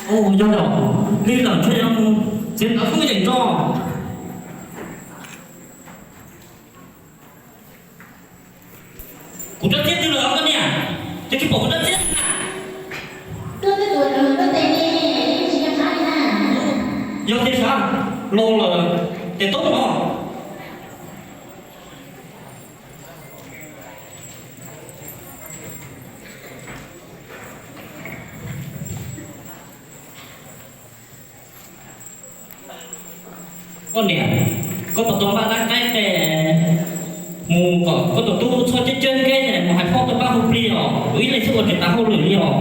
Yog li, li lawm ntshe yog mus txiav tav kub yeem tso. Kuv rab txiab twg lawm koj niam? Ces tsis pom kuv rab txiab na. Yog tias sab laus lawm ces tub no. Koj niam, koj puas tau npaj lab qaib tes mus kom koj tus tub txhob ceeb ceeb nkeb mus hais phauj tuaj pab hu plig os, kuv ib leeg xwb ua tsis tas hauj lwm li os.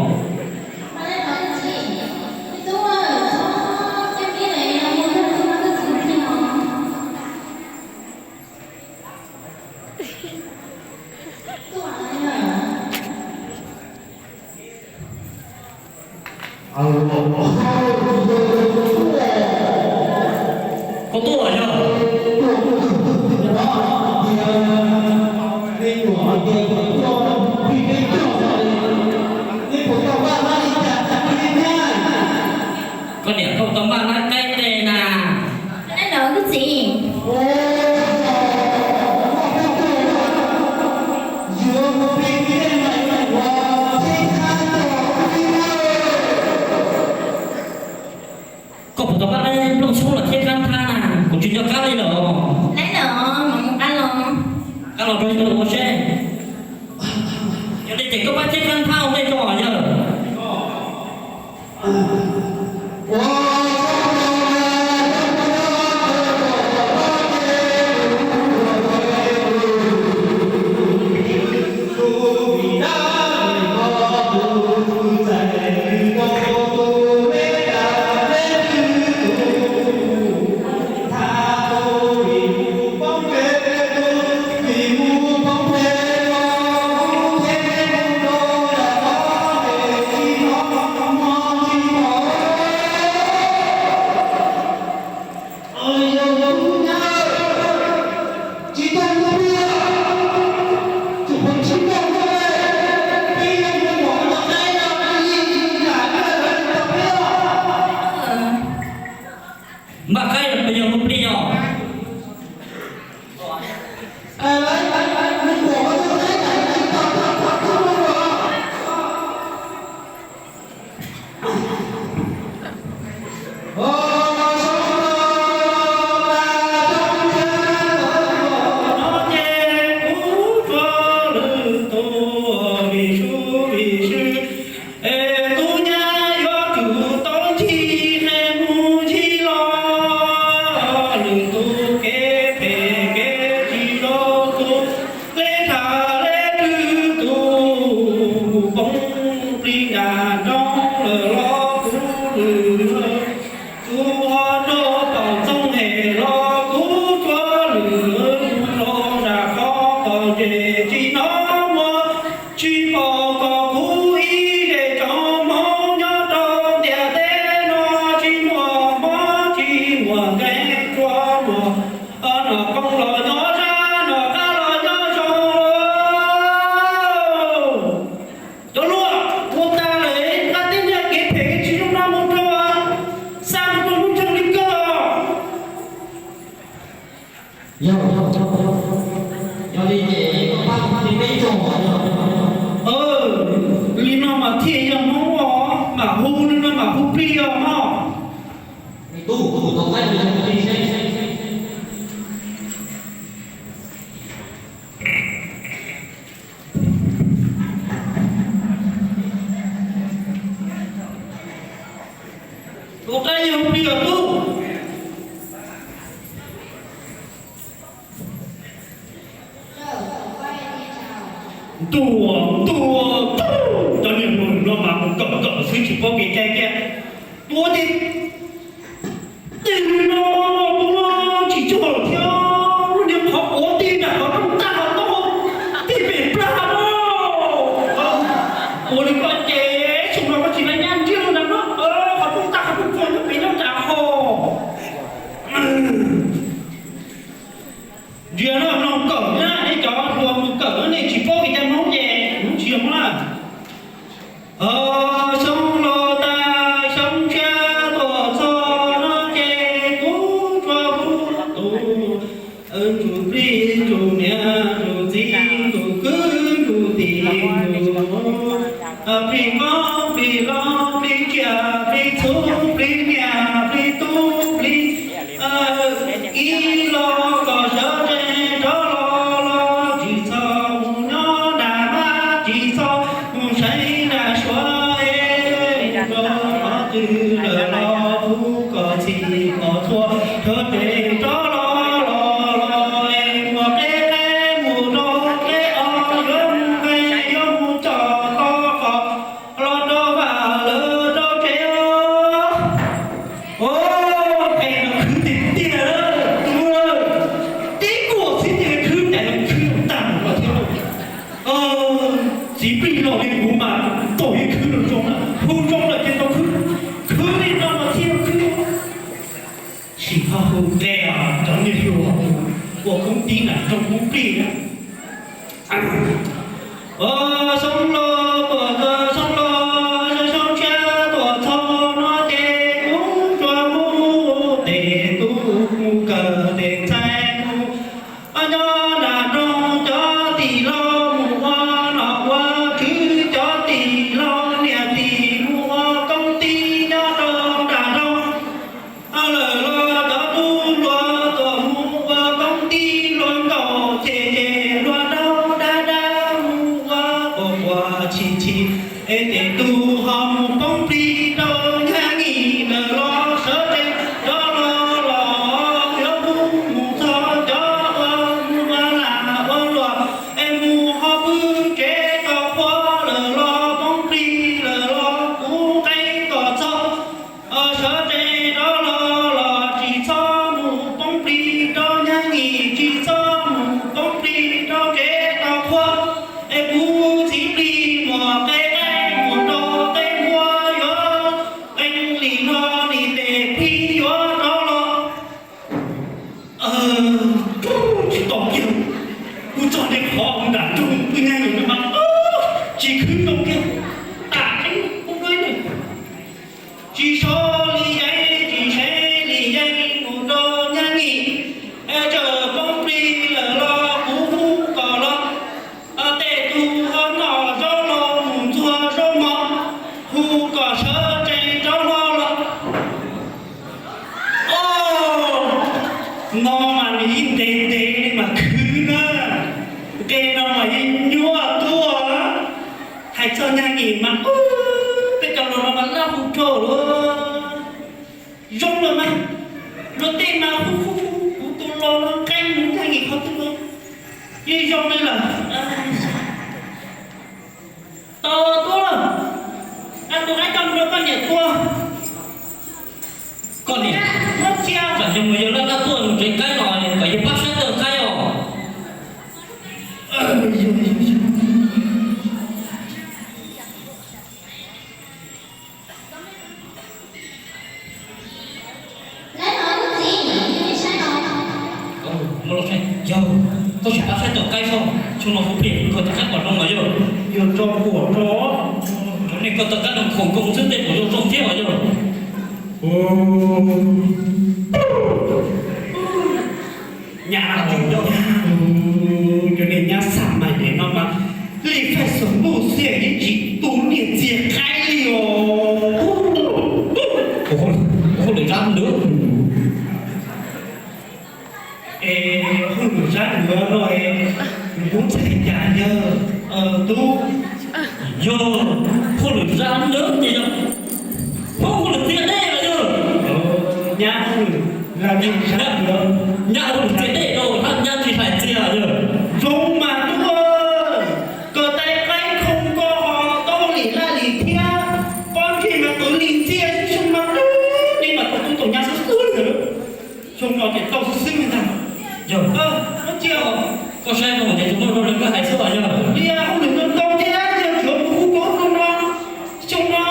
Koj tuaj yog? Koj niam, koj tau npaj lab qaib tes na. Koj niam, koj txiv. Koj puas tau npaj nplooj xyoob los thiab kab nthab na? Kuv tsis nco qab li lawm. Lawm, mam mus qab los. Qab los rau ua seb. Yog li ces koj pab thiab kab nthab ua ntej tso yawg. Npaj qaib los yog hu plig os? Es tub nyab yuav tsum tau ncig qe mus ncig los, lwm tus kev phem kev tsis zoo tus, leb tham leb twg tus, poob plig nram nroog lawm los kuv lwm, tus ho rau pom txoog hem los kuv tsuas lwm, mus rau nram qhov qos ntses tsis hnov muag, tsis pom kom kuv ib zej tsoom Hmoob nyob rau ntiaj teb no tsis muaj mob tsis muaj nkeeg tsuas muaj, o, nom kooj los nyob sab, nom qab los nyob zoo. Cov hluas, ua tag lawm, nqa tej niag kev phem kev tsis zoo no mus rau, xa mus rau lub nroog li koj. Yog, yog li ces koj pab kuv hu plig peb tso. Li no mas thiaj yog Hmoob os, mam hu li no mam hu plig os mog. Tub, kuv tus tau qaib li no hu plig seb. Tus qaib yog hu plig os tub. Ntuj, ntuj, cov niag hluas no mas mus kawm kawm xwb tsis paub kev cai kiag. Tuav ces tej no tus tsis tshua thiab, lub niag qhov quav tij nram qhov rooj tag qhov toj tij pem plag no. Ua li koj ces xyoo no koj tsis laj nyab ntiag lub nram no, qhov rooj tag qhov rooj txuas nyob pem nyob nram qhov. Ntsia no mloog kawm na, nej cov hluas mus kawm nej tsis paub kev cai Hmoob ces Hmoob tsis yog Hmoob na. Xyoo los tag xyoo tshiab Plig qoob plig loo plig tsiaj plig txhu plig niam plig tub plig ib los kom sawv tsees rov los los tsis txhob mus nyob nram mab tsis txhob mus seev nram suav es mus rau qhov twg lawm los kuv kom txhij kom txhua sawv tsees rov los los los es muaj qeb qeb mus rau qeb os yuav mus nqe yuav mus coj tau qhov los rau vaj lawm rau tsev os. Os, es no khwv tiag tiag lawm tus, tib kuam txhiv tiag khwv ncaim khwv tag los thiab. Txiv plig los li kuv mas tau ib khwv los zoo na, hu zoo lawm ces tau khwv, khwv li no los thiaj khwv. Sim ho hu qe cov niag hluas ua koob tib nram rooj koob plig na. Xyoo los tuaj kawg xyoo los, xyoo tshiab tuaj txog no ces kuv tsuas mus tes tub mus kawm tes ntxhais mus nyob nram nroog, cov tij laug mus ua nom ua tswv, cov tij laug niam tij mus ua koob tib nyob rau nram nroog. Lawm los cov tub hluas tuaj mus ua koob tib, hluas nkauj cem cem, hluas nraug dab dab mus ua quas quas chim chim. Es tes tub ho mus poob plig rau nyab Nyij lawm los sawv tsees rov los los yuav mus mus txog cov uas mus ua lag ua luam es mus ho pw tsev tau qhua lawm los poob plig lawm los kuv qeeb kom txog sawv tsees rov los los tsis txhob mus poob plig rau nyab Nyij, tsis txhob mus poob plig rau tsev tau qhua. Es kuv txiv plig muaj qe qeeb mus rau qe npua yuav qeeb li no li tes plig yuav rov los. Tsis tau kiag, kuv txog li qhov nram nroog kuv nyab Nyij mas tsis khwv zoo kiag, tas qeeb ub dua. Tsis so li yeeb tsis seev li yeeb mus rau nyab Nyij, es txawm poob plig lawm los kuv hu kom los, tej tug ho noj zaub los mus ntxuag zaub mov, hu kom sawv tsees rov los los. Os, no mas nws yeej ntev ntev li mas khwv na. Nqe no mas yeej nyuaj tuaj. Hais txog nyab Nyij mas, peb cov laus no mas laj hu rau luag. Zoo lawm mas, luag tej mas hu hu hu kuv tus laus no nqeeb mus nyab Nyij qhov twg los yeej zoo li lawm. Tau tuaj, tus qaib coj mus rau koj niam tua. Koj niam, muab cia. Tsam yog mus yog laj laj tuaj mus tsev qaib los kom yog pab saib taw qaib os. Yog, koj sim pab saib taw qaib soj, xyoo no kuv plig koj taw qaib kom zoo mas yog. Yog tso kuam tso. Cov niag koj taw qaib no khoom koo xwb tej puas zoo zoo thiab mas yog. Nyab, cov niag nyab xa mas nyem no mas li faij xus muj xiab yeej tsis tu niag txiag qaib li os. Ua hauj lwm zab ntuav. Es hauj lwm zab ntuav no es nws kuj txhais cas yawg tub? Yog hauj lwm zab ntuav ces yog hauj lwm txiag dej los yog? Nyab hauj lwm, nyab hauj lwm txiag dej rau, nyab tsis hais txiag yog? Zoo mas tub, koj taw qaib khoo koj ho tau lim laj lim thiab, pob ntseg mas qwv li ntxiag xwb, xyoo no nej mas tau tub tau nyab xwb xwb ntag. Xyoo no ces tau xwb xwb li ntag. Yog, koj saib no ces tsuas muaj zoo li koj hais xwb os yog. Li hauj lwm no tau thiab yog tsuav mus hu rau ub rau no, xyoo no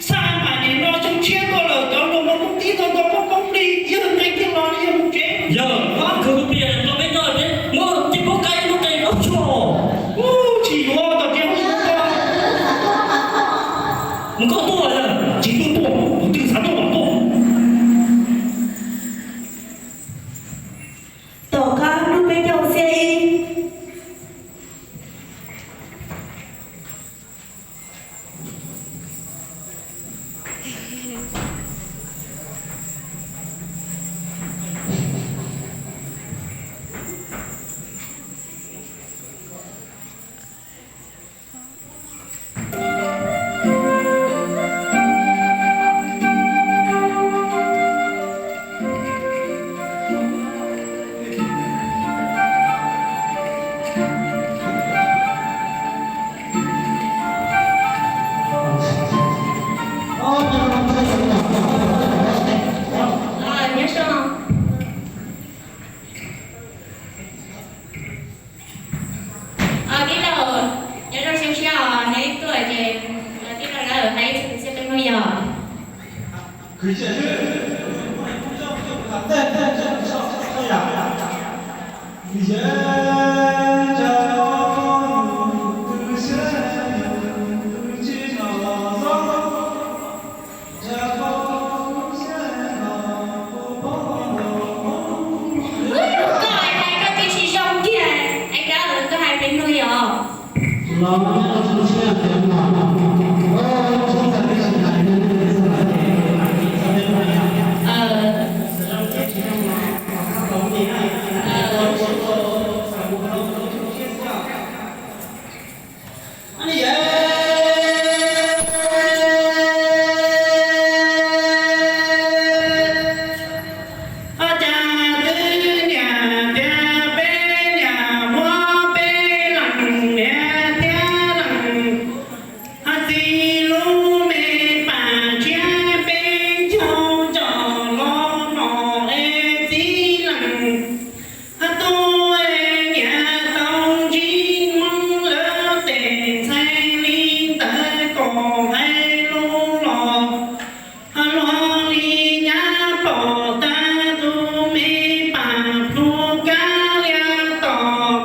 xa mas nyem no xyoo tshiab tuaj lawm cov laus no koob tib tau ntau poob poob plig yawg nqe kiag los yawg mus tsev. Yog, koj hu plig rau peb noj peb muab cib pub qaib lub qe ob tsuag. Tsis yuav tom tsev hauj lwm no. Mus koj tuaj yog tsis tuaj tuaj, tus twg xav tuaj mas tuaj. Tom qab hnub peb caug xiab ib, Ib tuaj ces tij laug lawv hais ib txhia kwv txhiaj peb hnub yog. Koj hais koj twb tsis zoo kiag, es koj hais peb hnub yog. Ua cas twb niam tias peb niam muab peb leeg niam thiab leej txiv lub me pam tsiab peb caug coj los nom es txiv leej tub niam tau ntsib Hmoob lawv tej ntxhais li ntawd kom hais lus los luag li nyab pom tag tus me pam plhu kab lias tom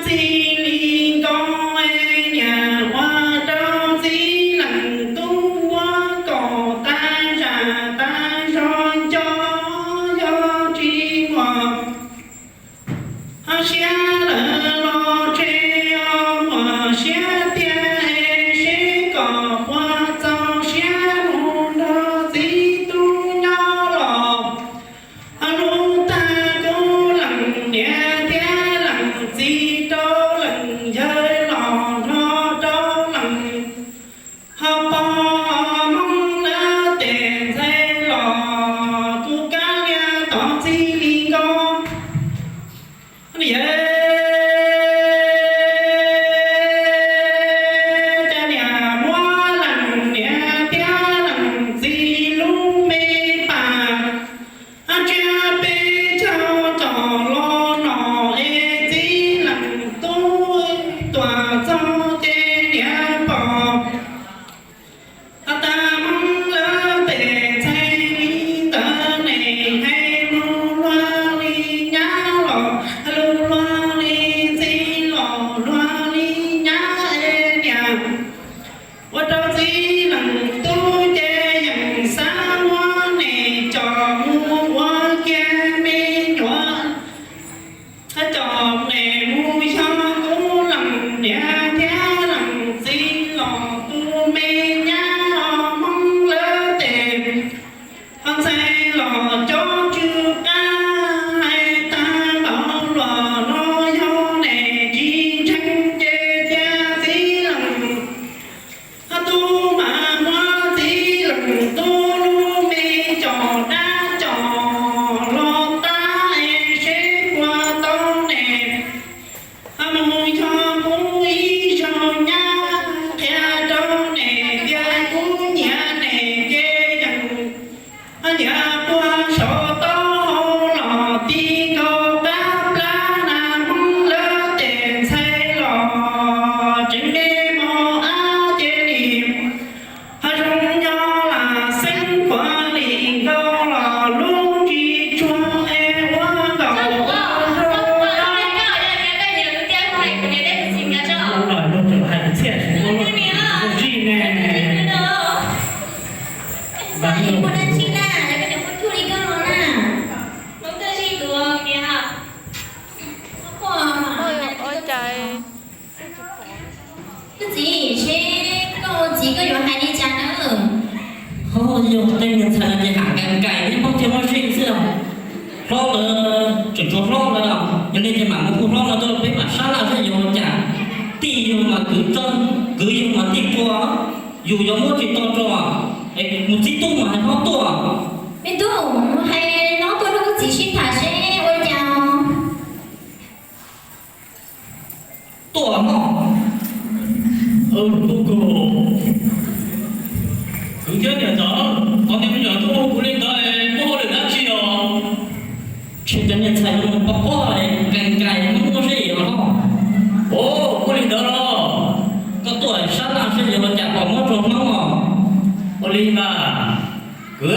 txij li nkaus niam ua rau txiv leej tub muab kom tas zam tas zog nco yog tsis muaj siab lawm los tseg os, muaj siab tiag es seb kom puas txaus siab mus nrog txiv tub nyob los lub tag kuv leej niam thiab leej txiv rau leej yawg los nrog rau leej ho pom Hmoob lawv tej ntxhais los tus kab lias tom txij li nkaus. Yawg, cas niam muab leej niam thiab leej txiv lub me pam tsiab peb caug coj los nom es txiv leej tub tuaj txog ces niam pom tag Hmoob lawv tej ntxhais li ntawd ne, hais lus luag li nyab los lus luag li txiv los luag li nyab es niam ua rau txiv leej tub ces yeej xav muab ne coj mus ua kiag me nyuam, coj ne mus yog kuv leej niam thiab leej txiv los tus me nyab Hmoob lawv tej ntxhais los cov tsw qab hais tag npaum los no yog ne tsis ntseeg ces cia txiv leej tub mam muab txiv leej tub lub me coj dab coj los tag es seb puas tau ne mus yog kuv ib zaug nyab qhia rau ne tias kuv nyiam ne ces yeej nyiam puag saum taub hau los ti nkaus qab plab na Hmoob lawv tej ntxhais los tseem me mos ab ces nim ho zoo nyob lam xeeb kuav li nkaus los lub ntsis tsuag es ua nkaus ua nraug. Ua ntsis ne. Ua cas Koj txiv, seb koj ua txiv koj yuav hais li cas na? Ho yog tej niag ntxhais no ces ham nkaim nkaim thiab muab thiaj muab zeej xwb. Hlob lawv tseem tshuav hlob lawm, yog li ces mam mus hu hlob no tuaj peb mam sab laj seb yuav ua cas. Tij yug mas kwv txawj, kwv yug mas tij pua, yus yuav muab tsis tau rau, es mus txib tub mas hais hlob tuaj. Me tub, mus hais hlob tuaj nrog koj txiv sib tham seb ua cas. Tuaj no. Kwv thiab niam ntxawm, qhov niag me nyuam tuaj hu kuv li ntawd es muaj hauj lwm dab tsi os? Ntshe cov niag ntxhais no pom pob nkaim nkaim muaj seb yog hlob. Os, muaj li ntawd los? Koj Tuaj sab laj seb yuav ua cas kom muab rau Hmoob os. Ua li mas, kwv,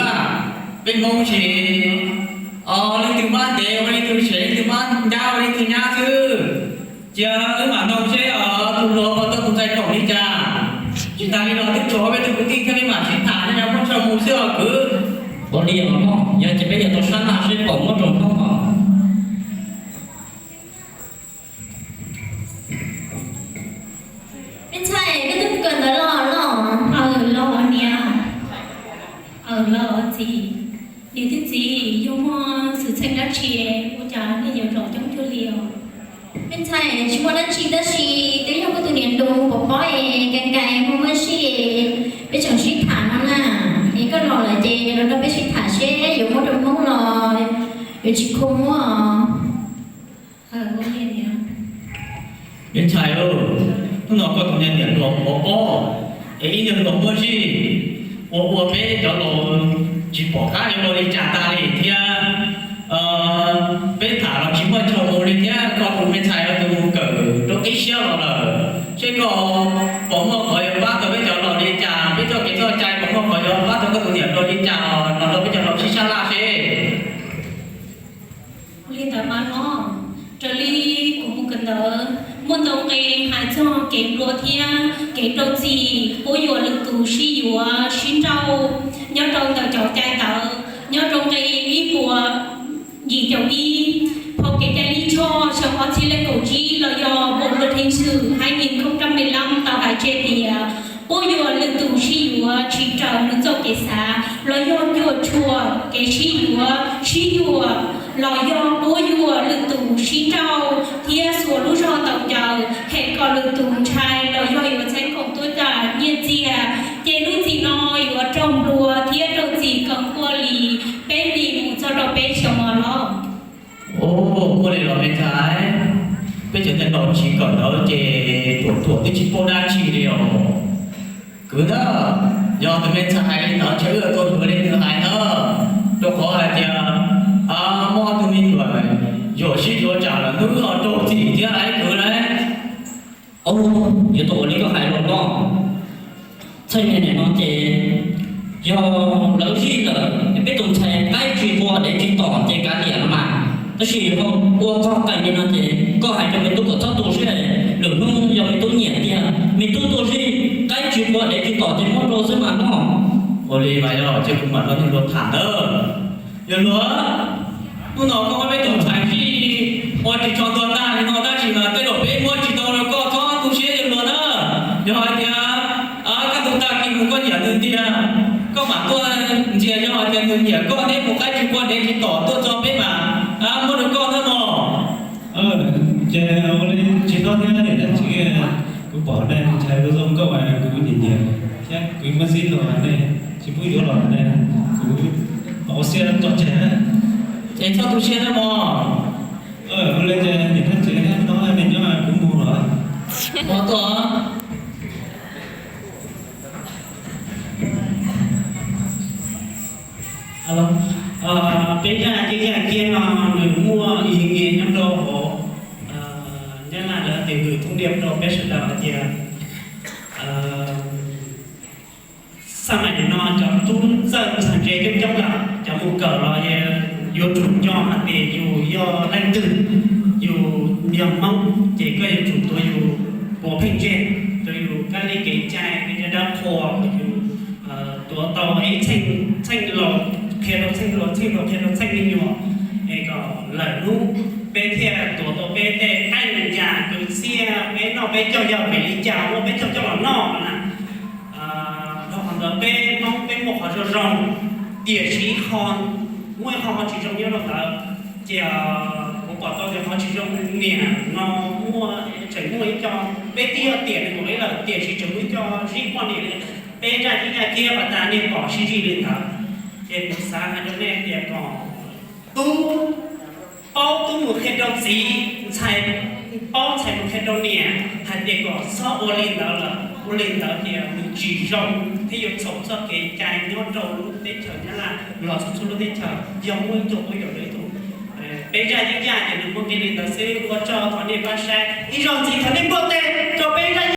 peb Hmoob ces leej twg pab ntev ua leej twg sev, leej twg pab nyab ua leej twg nyab xwb. Cia wb mam noog seb tus hluas puas tau tus ntxhais khoom li cas. Tsis tas li los twb tshuav peb tug kwv tij thiab, peb mam sib tham nyob nyob muab tshaj mus xwb os kwv. Ua li os mog, yog ces peb yuav tau sab laj seb puas muab rau Hmoob os. Me ntxhais, koj twb mus kawm ntawv los los? Aws los niam. Aws los txiv. Niam thiab txiv, yog muaj xwm txheej dab tsi ua cas nej yuav los coob cuag li os? Me ntxhais, tsis muaj dab tsi tab sis twb yog koj tus niam hluas pov pob es nkees nkees muaj muaj sij, peb tseem sib tham no na. Es koj los lawm ces los nrog peb sib tham seb yuav muab rau Hmoob los yuav tsis khuv muab. Me ntxhais, hnub no koj tus niam hluas pov pob es ib niag hluas muaj sij, ua ua peb cov laus tsis pom qab yuav ua li cas tag li thiab. Peb tham los tsis muaj chaw mus li thiab, koj tus me ntxhais tus mus kawm rau qib siab los lawm. Seb koj puas muaj qhov yuav pab tau peb cov laus li cas, peb txoj kev txoj cai puas muaj qhov yuav pab tau koj tus niam hluas li cas, los rau peb cov laus sib sab laj seb. Ua li ntawd mas los, raws li kuv mus kawm ntawv, muaj ntau nqe hais txog kev nplua thiab kev rau txim, puab yuav lwm tus sib yuav sib nrauj nyob rau ntawm cov cai ntawd, nyob rau nqe ib puas yim caum ib, phau kev cai ib choj xyoo ob txhiab leej kaum tsib los yog Bộ luật hình sự hai nghìn không trăm mười lăm tau hais tseg tias puab yuav lwm tus sib yuav tsis raws nws txoj kev xav los yog cuam tshuam kev sib yuav sib yuam, los yog puab yuav lwm tus sib nrauj thiab xuas lub zog ntaus ncaws hem kom lwm tus ntshai los yog yuav txheeb khoom tuaj cam nyiaj txiag, ces lub txim no yuav raug nplua thiab raug txim koom kuaj li peb hlis mus txog rau peb xyoos os los. Ua li los me ntxhais, peb cov neeg laus tsis kawm ntawv ces ruam ruam twb tsis paub dab tsi li os. Kwv na, yog tus me ntxhais hais li ntawd ces wb tuaj nrog li nws hais na, rau qhov hais tias muaj ob tug me nyuam yuam sib yuav tsam lawm hnub ho raug txim thiab lauj kwv lauj. Yuav tau ua li koj hais los los. Txheej niaj nim no ces yog lawv zij lawm, peb tus ntxhais qaib tsis qua dev tsis tom ces kav liam no mas. Tab sis ua txog qee li no ces koj hais rau me tub kom txhob tu siab, lwm hnub yog me tub nyiam tiag, me tub tuaj zij, qaib tsis qua dev tsis tom ces muab rau xwb mas mog. Ua li mas yog ces kuv mam nrog nej luag tham ntawd. Yawg hluas, hnub no koj muab peb tus ntxhais zij ua ris tsho ntuag tag li no tab sis mas tej zaum peb muab tsis tau rau koj, txhob tu siab yawg hluas na. Yog hais tias kaj ntug tag kis mus koj nyiam nws tiag, koj mam tuaj ntxias, yog hais tias nws nyiam koj thiab mus qaib tsis qua dev tsis tom tuaj txog peb mas muab rau koj nawb mog. Ces ua li tsis tau thiab niam thiab txiv, kuv pom nej tus ntxhais zoo zoo nkauj mas kuv nyiam nyiam thiab kuv muab zij los nej tsis pub yuav los ne, kuv tau xiab tso tseg. Ces txhob tu siab nawb mog. Ua li ces niam thiab txiv no nej nyob kuv mus lawm. Ua tuaj. Peb zaj yeeb yaj kiab no nws muaj ib nyias nyob rau hauv Nyab Laj lawv tias gửi thông điệp rau peb sawv daws hais tias xab maim nim no cov tub txawj ntxhais ntse coob coob lawm, cov mus kawm los yuav tsum nco hais tias yus yog leej twg, yus yog Hmoob ces koj yuav tsum tuav yus puav pheej ntsej, tuav yus kab li kev cai, kev cai dab qhuas, yus tuav tau ib txheej, txheej laus qhia rau txheej hluas, txheej hluas qhia rau txheej me nyuam, es kom lawm hnub peb thiaj tuav tau peb tej qaib ncas kwv txhiaj, peb noj peb caug yog vim li cas muab peb caug coj los noj na. Dhau qhov ntawd peb Hmoob peb muaj qhov zoo zoo, tiam sis qhov, muaj ib qho qhov tsis zoo nyob rau ntawd. Ces kuv pom tau tias qhov tsis zoo niam no muaj, tseem muaj ib co, peb twb yog tiam nws nkaus ib lawm tiam sis tseem muaj ib co zij poj niam li. Peb zaj yeeb yaj kiab pas tas nej pom sib zij li ntawd, ces kuv xav hais rau nej tias kom tub paub tub mus qhia rau txiv, ntxhais paub ntxhais mus qhia rau niam hais tias kom txhob ua li ntawd lawm, ua li ntawd tias nws tsis zoo thiab yuav txhaum txoj kev cai nyob rau lub teb chaws Nyab Laj los txhua txhua lub teb chaws. Yog muaj ib tug quab yuam rau ib tug, peb zaj yeeb yaj ces nws muaj nqi li ntawd xwb. Ua tsaug, thov nej pab saib, ib zaug ntxiv thov nej npuaj tes.